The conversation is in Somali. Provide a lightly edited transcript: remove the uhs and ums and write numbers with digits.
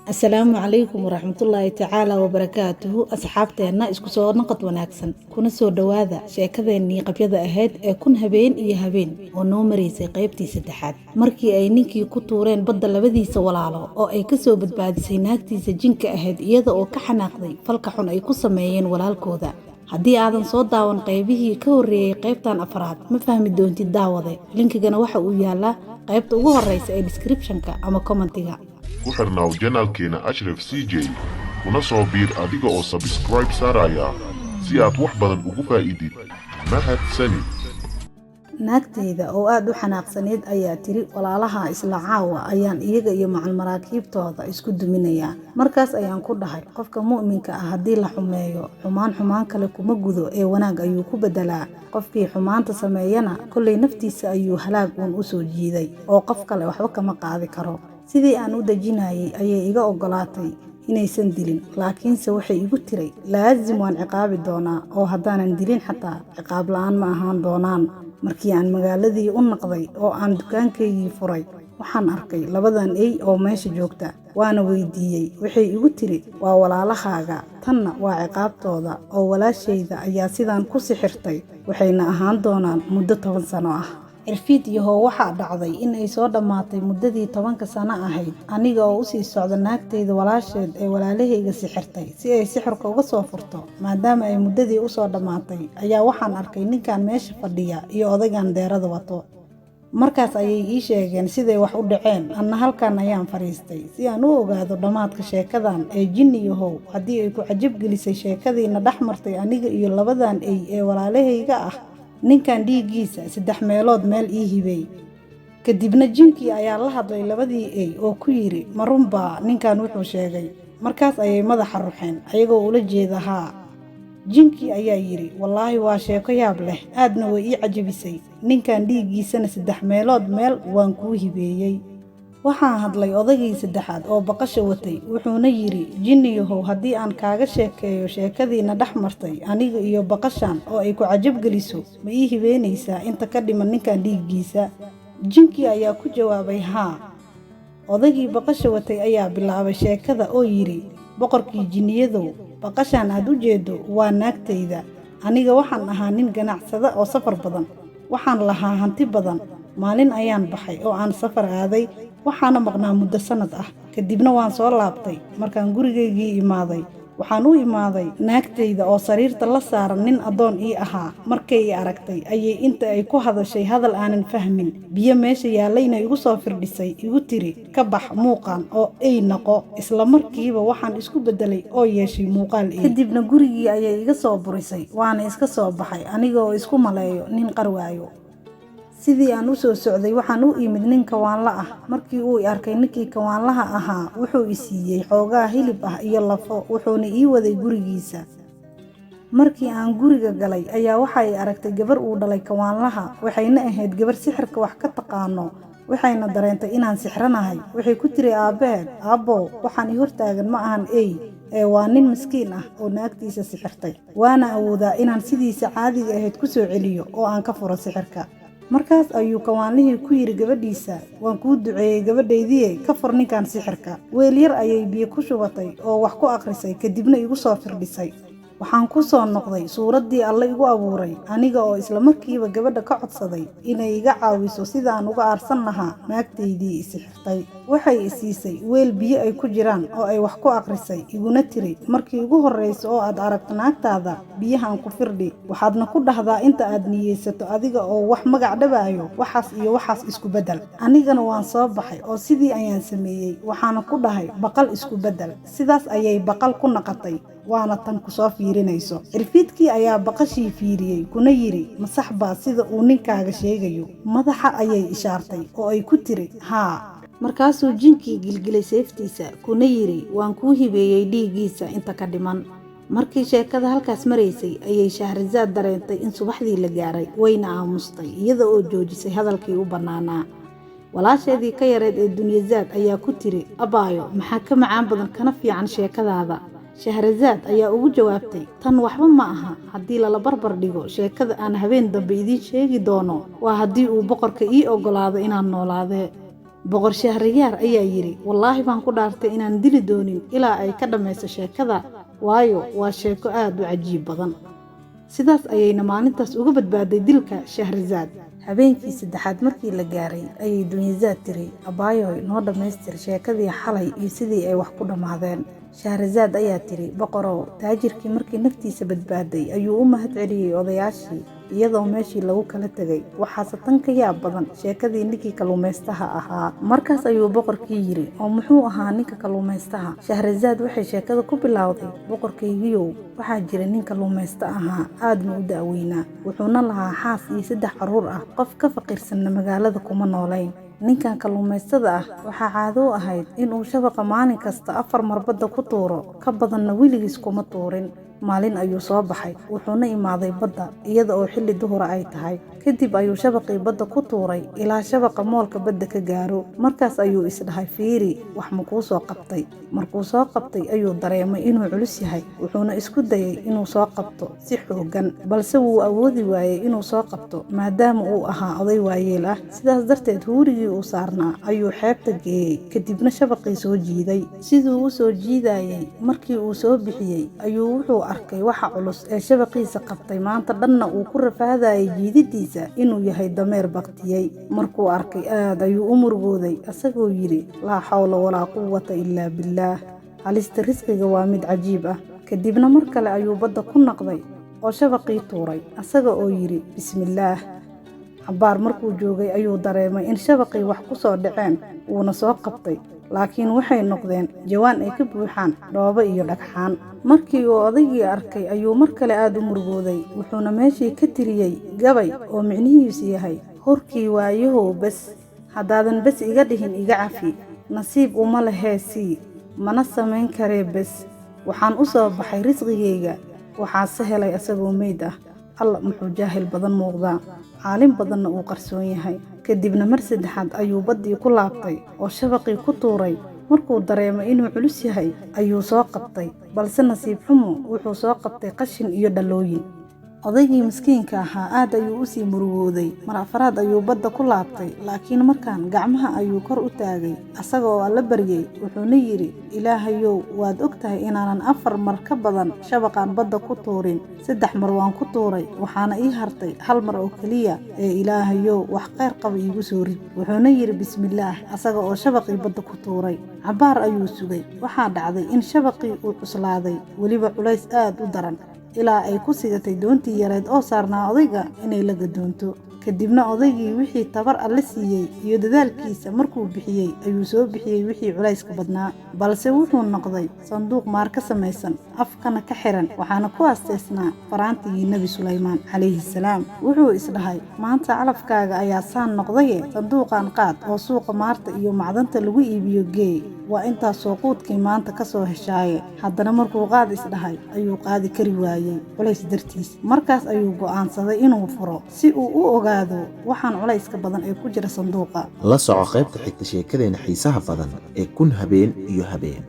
Asalaamu calaykum waraxmatullaahi tacaala wabarakaatuhu. Asxaabteenna, isku soo naqad wanaagsan, kuna soo dhowaada sheekadeennii qabyada ahayd ee Kun Habeen iyo Habeen oo noo maraysay qaybtii saddexaad, markii ay ninkii ku tuureen badda labadiisa walaalo oo ay kasoo badbaadisay naagtiisa jinka ahayd, iyada oo ka xanaaqday falka xun ay ku sameeyeen walaalkooda. Haddii aadan soo daawan qaybihii ka horreeyey qaybtan afraad, ma fahmi doontid, daawade. Linkigana waxa uu yaalaa qaybta ugu horeysa ee descriptionka ama commentiga. Ku xirnaaw channelkeena Ashraf CJ, kuna soo biir adiga oo subscribe saaraya si aad wax badan ugu faa'iidid. Mahadsanid. Naagtayda oo aada u xanaaqsaneyd ayaa tiri, "Walaalaha isla caawa ayaan iyaga iyo macal maraakiibtooda isku duminayaa." Markaas ayaan ku dhahay, "Qofka mu'minka ah haddii la xumeeyo, xumaan xumaan kale kuma gudo ee wanaag ayuu ku bedelaa. Qofkii xumaanta sameeyana kollay naftiisa ayuu halaag uun u soo jiiday oo qof kale waxba kama qaadi karo." Sidii aan u dejinayay ayay iga ogolaatay inaysan dilin, laakiinse waxay igu tiray, "Laasim waan ciqaabi doonaa, oo haddaanan dilin xataa ciqaab la'aan ma ahaan doonaan." Markii aan magaaladii u naqday oo aan dukaankaygii furay, waxaan arkay labadan ey oo meesha joogta, waana weydiiyey. Waxay igu tiri, "Waa walaalahaaga, tanna waa ciqaabtooda, oo walaashayda ayaa sidaan ku sixirtay, waxayna ahaan doonaan muddo 10 sano ah." Cirfiid yahow, waxaa dhacday in ay soo dhammaatay muddadii 10-ka sano ahayd. Aniga oo usii socda naagtayda walaasheed ee walaalahayga sixirtay si ay sixirka uga soo furto, maadaama ay muddadii usoo dhammaatay, ayaa waxaan arkay ninkan meesha fadhiya iyo odaygan deerada wato. Markaas ayay ii sheegeen siday wax u dhaceen. Anna halkan ayaan fadhiistay si aan u ogaado dhammaadka sheekadan. Ee jinni yahow, haddii ay ku cajab gelisay sheekadiina dhex martay aniga iyo labadan ey ee walaalahayga ah, ninkan dhiiggiisa saddex meelood meel ii hibey. Kadibna jinkii ayaa la hadlay labadii ey oo ku yidhi, "Ma runbaa ninkan wuxuu sheegay?" Markaas ayay madaxa ruxeen ayagoo ula jeeda haa. Jinkii ayaa yidhi, "Wallaahi waa sheeko yaab leh, aadna way ii cajabisay. Ninkan dhiiggiisana saddex meelood meel waan kuu hibeeyey." Waxaa hadlay odaygii saddexaad oo baqasha watay, wuxuuna yidhi, "Jinniyahow, haddii aan kaaga sheekeeyo sheekadiina dhex martay aniga iyo baqashan oo ay ku cajab geliso, ma ii hibeynaysaa inta ka dhiman ninkan dhiiggiisa?" Jinkii ayaa ku jawaabay, "Haa." Odaygii baqasha watay ayaa bilaabay sheekada oo yidhi, "Boqorkii jinniyadow, baqashan aad u jeedo waa naagtayda. Aniga waxaan ahaa nin ganacsada oo safar badan, waxaan lahaa hanti badan. Maalin ayaan baxay oo aan safar aaday, waxaana maqnaa muddo sannad ah. Kadibna waan soo laabtay. Markaan gurigaygii imaaday, waxaan u imaaday naagtayda oo sariirta la saaran nin addoon ii ahaa. Markay i aragtay ayay inta ay ku hadashay hadal aanan fahmin, biyo meesha yaallayna igu soo firdhisay, igu tiri, 'Ka bax muuqan oo ey noqo.' Isla markiiba waxaan isku beddelay oo yeeshay muuqaal ey. Kadibna gurigii ayay iga soo burisay, waana iska soo baxay aniga oo isku maleeyo nin qarwaayo. Sidii aan u soo socday, waxaan u imid nin kawaanla ah. Markii uu i arkay ninkii kawaanlaha ahaa, wuxuu i siiyey xoogaa hilib ah iyo lafo, wuxuuna ii waday gurigiisa. Markii aan guriga galay ayaa waxa ay aragtay gabar uu dhalay kawaanlaha, waxayna ahayd gabar sixirka wax ka taqaano, waxayna dareentay inaan sixranahay. Waxay ku tiri aabbaheed, 'Aabbow, waxaan i hortaagan ma ahan ey ee waa nin miskiin ah oo naagtiisa sixirtay, waana awoodaa inaan sidiisa caadiga ahayd ku soo celiyo oo aan ka furo sixirka.' Markaas ayuu kawaanlihii ku yidhi gabadhiisa, 'Waan kuu duceeyey gabadhaydiye, ka fur ninkan sixirka.' Weel yar ayay biyo ku shubatay oo wax ku akhrisay, kadibna igu soo firdhisay. Waxaan ku soo noqday suuraddii Alle igu abuuray, aniga oo isla markiiba gabadha ka codsaday inay iga caawiso sida aan uga aarsan lahaa naagtaydii i sixirtay. Waxay i siisay weel biyo ay ku jiraan oo ay wax ku akhrisay, iguna tiri, 'Markii ugu horreysa oo aad aragto naagtaada, biyahan ku firdhi, waxaadna ku dhahdaa inta aad niyeysato adiga oo wax magac dhabaayo, waxaas iyo waxaas isku beddel.' Anigana waan soo baxay oo sidii ayaan sameeyey, waxaana ku dhahay, 'Baqal isku beddel.' Sidaas ayay baqal ku naqatay, waana tan ku soo fiirinayso." Cirfiidkii ayaa baqashii fiiriyey, kuna yidhi, "Ma sax baa sida uu ninkaaga sheegayo?" Madaxa ayay ishaartay oo ay ku tiri, "Haa." Markaasuu jinkii gilgilay seeftiisa, kuna yidhi, "Waan kuu hibeeyey dhiiggiisa inta ka dhiman." Markii sheekada halkaas maraysay ayay Shahrasaad dareentay in subaxdii la gaaray, wayna aamustay iyada oo joojisay hadalkii u bannaanaa. Walaasheedii ka yareed ee Dunyazaad ayaa ku tiri, "Abaayo, maxaa ka macaan badan kana fiican sheekadaada?" Shahrasaad ayaa ugu jawaabtay, "Tan waxba ma aha haddii lala barbar dhigo sheekada aan habeen dambe idiin sheegi doono, waa haddii uu boqorka ii oggolaado inaan noolaadee." Boqor Shahriyaar ayaa yidhi, wallaahi baan ku dhaartay inaan dili doonin ilaa ay ka dhammayso sheekada, waayo waa sheeko aad u cajiib badan. Sidaas ayayna maalintaas uga badbaaday dilka Shahrazaad. Habeenkii saddexaad markii la gaaray ayay Dunyazaad tiri, abaayoy noo dhammaystir sheekadii xalay iyo sidii ay wax ku dhammaadeen. Shahrazaad ayaa tiri, boqorow, taajirkii markii naftiisa badbaaday ayuu u mahad celiyey odayaashii, iyadoo meeshii lagu kala tegay. Waxaase tan ka yaab badan sheekadii ninkii kalluumaystaha ahaa. Markaas ayuu boqorkii yidhi, oo muxuu ahaa ninka kalluumaystaha? Shahrazaad waxay sheekada ku bilowday, boqorkaygiyow, waxaa jira nin kalluumaysta ahaa, aadna u da'weynaa, wuxuuna lahaa xaas iyo 3 carruur ah. Qof ka faqiirsanna magaalada kuma noolayn. Ninkan kalluumaystada ah waxaa caado u ahayd inuu shabaqa maalin kasta 4 mar badda ku tuuro, ka badanna weligiis kuma tuurin. Maalin ayuu soo baxay, wuxuuna imaaday badda iyada oo xilli duhura ay tahay. Kadib ayuu shabaqii badda ku tuuray ilaa shabaqa moolka badda ka gaaro. Markaas ayuu isdhahay, fiiri, wax ma kuu soo qabtay? Markuu soo qabtay ayuu dareemay inuu culus yahay, wuxuuna isku dayay inuu soo qabto si xooggan, balse wuu awoodi waayey inuu soo qabto maadaama uu ahaa oday waayeel ah. Sidaas darteed huurigii uu saarnaa ayuu xeebta geeyey, kadibna shabaqii soo jiiday. Siduu u soo jiidayay markii uu soo bixiyey ayuu wuxuu arkay waxa culus ee shabaqiisa qabtay maanta dhanna uu ku rafaadayay jiididiisa inuu yahay dameer baktiyey. Markuu arkay aad ayuu u murugooday, asagoo yidhi, laa xawla walaa quwwata illaa billaah. Halista risqiga waa mid cajiib ah. Kadibna mar kale ayuu badda ku naqday oo shabaqii tuuray, asaga oo yidhi, bismillaah. Cabbaar markuu joogay ayuu dareemay in shabaqii wax ku soo dhaceen, wuuna soo qabtay, laakiin waxay noqdeen jawaan ay ka buuxaan dhoobo iyo dhagxaan. Markii uu odaygii arkay ayuu mar kale aad u murugooday, wuxuuna meeshii ka tiriyey gabay oo micnihiisu yahay, horkii waayahow bas, haddaadan bas iga dhihin iga cafi, nasiib uma lehee sii, mana samayn karee bas, waxaan u soo baxay risqigayga, waxaase helay asagoo meyd ah. Alla muxuu jaahil badan muuqdaa, caalim badanna uu qarsoon yahay. Kadibna mar saddexaad ayuu baddii ku laabtay oo shabaqii ku tuuray. Markuu dareemay inuu culus yahay ayuu soo qabtay, balse nasiib xumo wuxuu soo qabtay qashin iyo dhalooyin. Odaygii miskiinka ahaa aad ayuu u sii murugooday. Mar afraad ayuu badda ku laabtay, laakiin markaan gacmaha ayuu kor u taagay asaga oo alla baryay, wuxuuna yidhi, Ilaahayow, waad ogtahay inaanan 4 mar ka badan shabaqaan badda ku tuurin. 3 mar waan ku tuuray, waxaana ii hartay 1 mar oo keliya, ee Ilaahayow wax khayr qaba iigu soo rid. Wuxuuna yidhi bismillaah, asaga oo shabaqii badda ku tuuray. Cabbaar ayuu sugay. Waxaa dhacday in shabaqii uu cuslaaday, weliba culays aad u daran, ilaa ay ku sigatay doontii yareed oo saarnaa odayga inay la gadoonto. Kadibna odaygii wixii tabar alle siiyey iyo dadaalkiisa markuu bixiyey ayuu soo bixiyey wixii culayska badnaa, balse wuxuu noqday sanduuq maar ka samaysan, afkana ka xiran, waxaana ku asteysnaa faraantigii Nebi Sulaymaan calayhi salaam. Wuxuu isdhahay, maanta calafkaaga ayaa saan noqdaye, sanduuqan qaad oo suuqa maarta iyo macdanta lagu iibiyo geey, waa intaasoo quudkii maanta ka soo heshaaye. Haddana markuu qaad isdhahay ayuu qaadi kari waayey culays dartiis. Markaas ayuu go'aansaday inuu furo si uu u ogaado waxaan culayska badan ee ku jira sanduuqa. La soco qaybta xigta sheekadeena xiisaha badan ee 1000 habeen iyo habeen.